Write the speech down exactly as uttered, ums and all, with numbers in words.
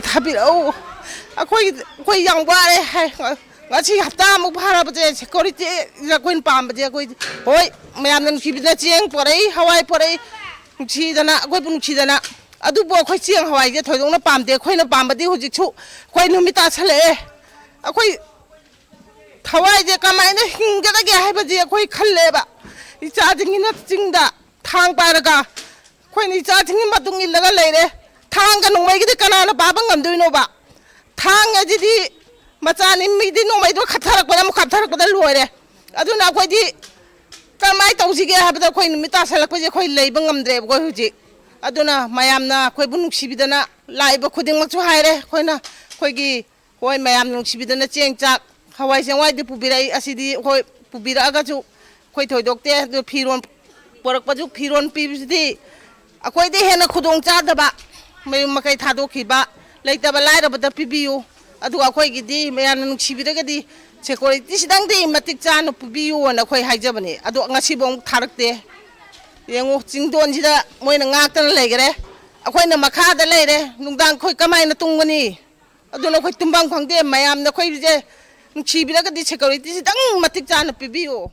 ꯊꯥꯕꯤꯔꯛꯎ꯫ ꯑꯩꯈꯣꯏ, ꯑꯩꯈꯣꯏ ꯌꯥꯝ ꯋꯥꯔꯦ ꯍꯥꯏ꯫ ꯉꯁꯤ ꯍꯞꯇꯥꯃꯨꯛ ꯐꯥꯔꯕꯁꯦ security ꯑꯩꯈꯣꯏꯅ ꯄꯥꯝꯕꯁꯦ ꯑꯩꯈꯣꯏ, ꯍꯣꯏ, ꯃꯌꯥꯝꯅ ꯅꯨꯡꯁꯤꯕꯤꯗꯅ ꯆꯦꯡ ꯄꯣꯔꯛꯏ, ꯍꯋꯥꯏ ꯄꯣꯔꯛꯏ, ꯅꯨꯡꯁꯤꯗꯅ, ꯑꯩꯈꯣꯏꯕꯨ ꯅꯨꯡꯁꯤꯗꯅ꯫ ꯑꯗꯨꯕꯨ ꯑꯩꯈꯣꯏ ꯆꯦꯡ ꯍꯋꯥꯏꯁꯦ ꯊꯣꯏꯗꯣꯛꯅ ꯄꯥꯝꯗꯦ꯫ ꯑꯩꯈꯣꯏꯅ ꯄꯥꯝꯕꯗꯤ ꯍꯧꯖꯤꯛꯁꯨ ꯑꯩꯈꯣꯏ ꯅꯨꯃꯤꯠ ꯇꯥꯁꯜꯂꯛꯑꯦ꯫ ꯑꯩꯈꯣꯏ ꯊꯋꯥꯏꯁꯦ ꯀꯃꯥꯏꯅ ꯍꯤꯡꯒꯗꯒꯦ ꯍꯥꯏꯕꯁꯦ ꯑꯩꯈꯣꯏ ꯈꯜꯂꯦꯕ꯫ ꯏꯆꯥꯁꯤꯡꯁꯤꯅ ꯆꯤꯡꯗ ꯊꯥꯡ ꯄꯥꯏꯔꯒ ꯑꯩꯈꯣꯏꯅ ꯏꯆꯥꯁꯤꯡꯒꯤ ꯃꯇꯨꯡ ꯏꯜꯂꯒ ꯂꯩꯔꯦ꯫ ꯊꯥꯡꯒ ꯅꯣꯡꯃꯩꯒꯤꯗꯤ ꯀꯅꯥꯅ ꯄꯥꯕ ꯉꯝꯗꯣꯏꯅꯣꯕ? ꯊꯥꯡ ꯑꯁꯤꯗꯤ ꯃꯆꯥꯅꯤ, ꯃꯤꯗꯤ ꯅꯣꯡꯃꯩꯗꯣ ꯈꯠꯊꯔꯛꯄꯗ ꯑꯃꯨꯛ ꯈꯠꯊꯔꯛꯄꯗ ꯂꯣꯏꯔꯦ꯫ ꯑꯗꯨꯅ ꯑꯩꯈꯣꯏꯗꯤ ꯀꯔꯝꯍꯥꯏꯅ ꯇꯧꯁꯤꯒꯦ ꯍꯥꯏꯕꯗ ꯑꯩꯈꯣꯏ ꯅꯨꯃꯤꯠ ꯇꯥꯁꯜꯂꯛꯄꯁꯦ ꯑꯩꯈꯣꯏ ꯂꯩꯕ ꯉꯝꯗ꯭ꯔꯦꯕꯀꯣ ꯍꯧꯖꯤꯛ꯫ ꯑꯗꯨꯅ ꯃꯌꯥꯝꯅ ꯑꯩꯈꯣꯏꯕꯨ ꯅꯨꯡꯁꯤꯕꯤꯗꯅ ꯂꯥꯛꯏꯕ ꯈꯨꯗꯤꯡꯃꯛꯁꯨ ꯍꯥꯏꯔꯦ꯫ ꯑꯩꯈꯣꯏꯅ ꯑꯩꯈꯣꯏꯒꯤ ꯍꯣꯏ, ꯃꯌꯥꯝ ꯅꯨꯡꯁꯤꯕꯤꯗꯅ ꯆꯦꯡ, ꯆꯥꯛ, ꯍꯋꯥꯏ ꯆꯦꯡꯋꯥꯏꯗꯤ ꯄꯨꯕꯤꯔꯛꯏ꯫ ꯑꯁꯤꯗꯤ ꯍꯣꯏ, ꯄꯨꯕꯤꯔꯛꯑꯒꯁꯨ ꯑꯩꯈꯣꯏ ꯊꯣꯏꯗꯣꯛꯇꯦ꯫ ꯑꯗꯨ ꯐꯤꯔꯣꯟ ꯄꯣꯔꯛꯄꯁꯨ, ꯐꯤꯔꯣꯟ ꯄꯤꯕꯁꯤꯗꯤ ꯑꯩꯈꯣꯏꯗꯤ ꯍꯦꯟꯅ ꯈꯨꯗꯣꯡ ꯆꯥꯗꯕ, ꯃꯌꯨꯝ ꯃꯀꯩ ꯊꯥꯗꯣꯛꯈꯤꯕ, ꯂꯩꯇꯕ ꯂꯥꯏꯔꯕꯗ ꯄꯤꯕꯤꯌꯨ꯫ ꯑꯗꯨꯒ ꯑꯩꯈꯣꯏꯒꯤꯗꯤ ꯃꯌꯥꯝꯅ ꯅꯨꯡꯁꯤꯕꯤꯔꯒꯗꯤ securityꯁꯤꯗꯪꯗꯤ ꯃꯇꯤꯛ ꯆꯥꯅ ꯄꯤꯕꯤꯌꯨꯅ ꯑꯩꯈꯣꯏ ꯍꯥꯏꯖꯕꯅꯦ꯫ ꯑꯗꯣ ꯉꯁꯤꯐꯥꯎ ꯑꯃꯨꯛ ꯊꯥꯔꯛꯇꯦ꯫ ꯌꯦꯡꯉꯨ, ꯆꯤꯡꯗꯣꯟꯁꯤꯗ ꯃꯣꯏꯅ ꯉꯥꯛꯇꯅ ꯂꯩꯈꯔꯦ꯫ ꯑꯩꯈꯣꯏꯅ ꯃꯈꯥꯗ ꯂꯩꯔꯦ꯫ ꯅꯨꯡꯗꯥꯡ ꯑꯩꯈꯣꯏ ꯀꯃꯥꯏꯅ ꯇꯨꯝꯒꯅꯤ? ꯑꯗꯨꯅ ꯑꯩꯈꯣꯏ ꯇꯨꯝꯐꯝ ꯈꯪꯗꯦ꯫ ꯃꯌꯥꯝꯅ ꯑꯩꯈꯣꯏꯁꯦ ꯅꯨꯡꯁꯤꯕꯤꯔꯒꯗꯤ securityꯁꯤꯗꯪ ꯃꯇꯤꯛ ꯆꯥꯅ ꯄꯤꯕꯤꯌꯨ꯫